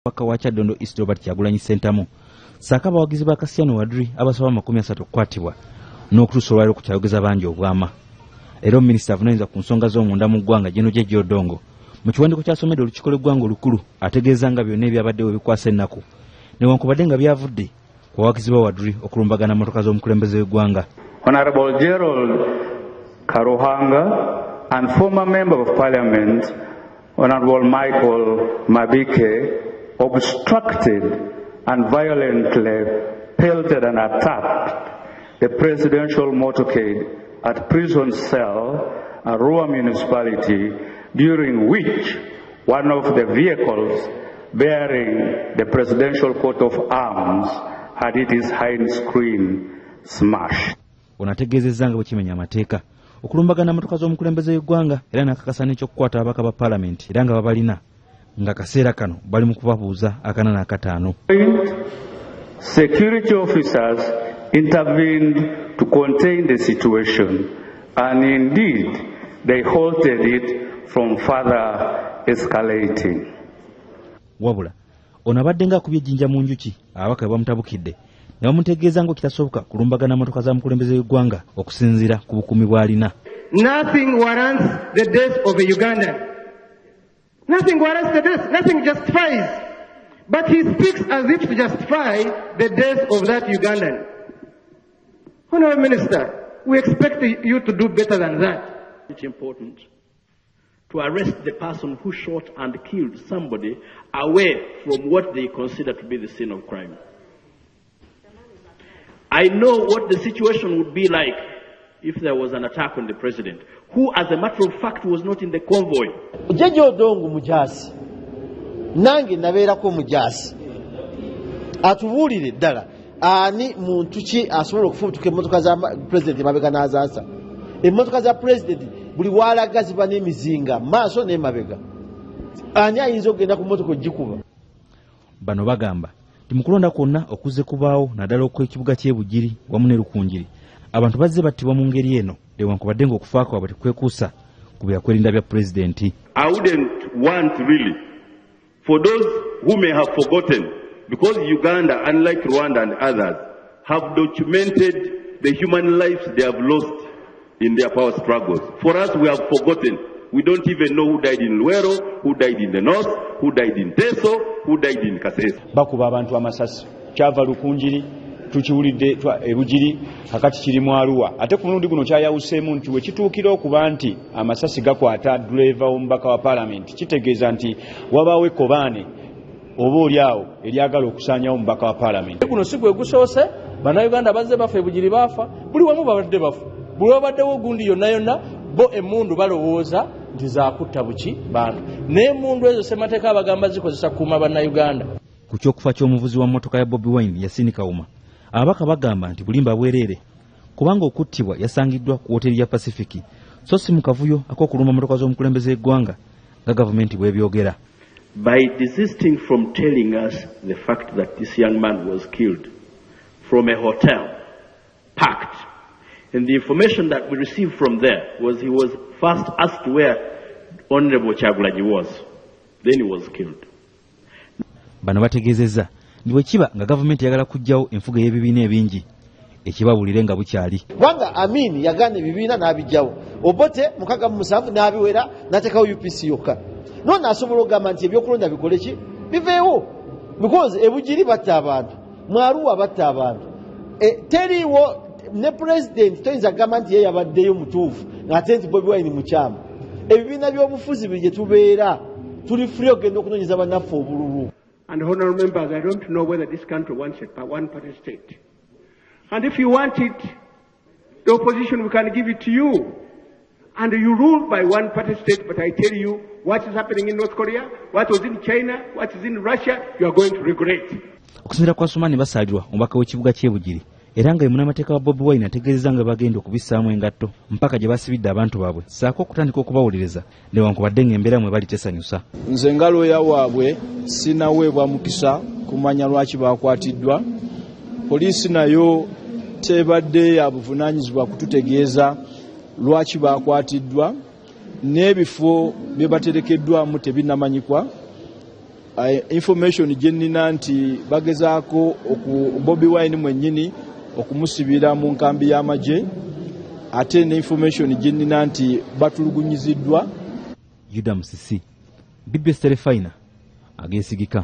Omubaka wa Kyaddondo East Robert Kyagulanyi Ssentamu ssaako abawagizi ba Kassiano Wadri abasoba 30 okukwatibwa n'okutuusa olwaleero ku kyayogeza bangi obwama. Era omuminisita avunaanyizibwa ku nsonga z'omunda mu ggwanga General Jeje Odongo mu kiwandiiko ky'asomedde olukiiko lw'eggwanga olukulu ategeeza nga byonna ebyabaddewo ebikwasa ennaku newankubadde nga byavudde ku bawagizi ba Wadri okulumbagana mmotoka z'omukulembeze w'eggwanga. Honorable Gerald Karuhanga and former Member of Parliament Honorable Michael Mabike obstructed and violently pelted and attacked the presidential motorcade at prison cell, Arua Municipality, during which one of the vehicles bearing the presidential coat of arms had its hind screen smashed. Ono ategeezezza nga bwe kimenya amateeka okulumbagana mmotoka z'omukulembeze w'eggwanga era n'akakasa n'ekyokukwata ababaka ba paalamenti era nga babalina nga kaseera kano bali mu kubabuuza 45. Security officers intervened to contain the situation, and indeed they halted it from further escalating. Wabula ono abadde ng'akubye ejjinja mu njuki ababaka bwe bamutabukidde ne bamutegeeza ng'okitasoboka kulumbagana mmotoka za mukulembeze w'eggwanga okusinziira ku bukuumi bw'alina. Nothing warrants the death of a Ugandan. Nothing warrants the death, nothing justifies. But he speaks as if to justify the death of that Ugandan. Honorable Minister, we expect you to do better than that. It's important to arrest the person who shot and killed somebody away from what they consider to be the scene of crime. I know what the situation would be like if there was an attack on the president, who, as a matter of fact, was not in the convoy. Jeje Odongo mujaasi, nange nabeerako mujaasi, atubuulire ddala ani muntu ki asobola okufubutuka emmotoka za pulezidenti emabega n'azaasa. Emmotoka za pulezidenti buli walaga ziba n'emizinga maaso n'emabega, ani ayinza okugenda ku mmotoka ogikuba? Bano bagamba nti mu kulonda kwonna okuzze kubaawo naddala okw'ekibuga ky'e Bugiri wamu ne Rukungiri abantu bazze battibwa mu ngeri eno newankubadde ng'okufa kwabwe tekwekuusa ku byakwerinda bya pulezidenti. I wouldn't want really for those who may have forgotten, because Uganda, unlike Rwanda and others, have documented the human lives they have lost in their power struggles. For us, we have forgotten. We don't even know who died in Luwero, who died in the north, who died in Teso, who died in Kasese. Bakuba abantu amasasi, kyava Lukunjiri, tukiwulidde Ebugiri, kakati kiri mu Arua. Ate ku mulundi guno kyayawuseemu nti wekituukira okuba nti amasasi gakwata ddereeva w'omubaka wa paalamenti, kitegeeza nti wabaawo ekkobaane oba oli awo eryagala okusaanyawo omubaka wa paalamenti. Guno si gwe gusoose, Bannayuganda bazze bafa, Ebugiri baafa, buli wamu babadde bafa, buli wabaddewo gundi yonna yonna. Bo emmundu balowooza nti zaakutta buki bantu, naye emmundu ezo ssemateeka abagamba zikozesa kukuuma Bannayuganda. Ku kyokufa ky'omuvuzi wa mmotoka ya Bobi Wine Yasini Kawuma, ababaka bagamba nti bulimba bwereere kubanga okuttibwa yasangiddwa ku wooteeri ya Pacific so si mu kavuyo ak'okulumba mmotoka z'omukulembeze w'eggwanga nga gavumenti bw'ebyogera. By desisting from telling us the fact that this young man was killed from a hotel packed, and the information that we received from there was he was first asked where Honorable Kyagulanyi was, then he was killed. Bano bategeezezza nti bwe kiba nga gavumenti eyagala kuggyawo enfuga ey'ebibiina ebingi ekibawulire nga bukyali. Kubanga Amin yagaana ebibiina n'abijjawo, Obote 67 n'abiwera n'ateekawo UPC yokka. Nono asobola okugamba nti ebyokulonda bikole ki, biveewo, because Ebugiri batta abantu, mu Arua batta abantu, teriiwo ne pulezidenti toyinza kugamba nti ye yabaddeyo mutuufu ate nti Bobi Wine mukyamu. Ebibiina by'obufuzi buli gye tubeera tuli free okugenda okunoonyeza bannaffe obululu. And honorable members, I don't know whether this country wants a one-party state. And if you want it, the opposition, we can give it to you. And you rule by one-party state, but I tell you, what is happening in North Korea, what was in China, what is in Russia, you are going to regret. Okusinziira ku Asumani Basaalirwa, omubaka w'ekibuga ky'e Bugiri era nga ye munnamateeka wa Bobi Wine, ategeezezza nga bagenda okubissaamu engatto mpaka gye basibidde abantu baabwe ssaako okutandika okubawuliriza newankubadde ng'embeera mwe bali tesanyusa. Nze nga looya waabwe sinaweebwa mukisa kumanya lwaki bakwatiddwa. Poliisi nayo tebadde ya buvunaanyizibwa kututegeeza lwaki bakwatiddwa, n'ebifo bye baterekeddwamu tebinnamanyikwa. Information gye nnina nti bagezaako Bobi Wine mwennyini okumusibira mu nkambi y'amagye, ate ne information gye nnina nti batulugunyiziddwa. Yuda Musisi, BBS Terefayina, ageesigika.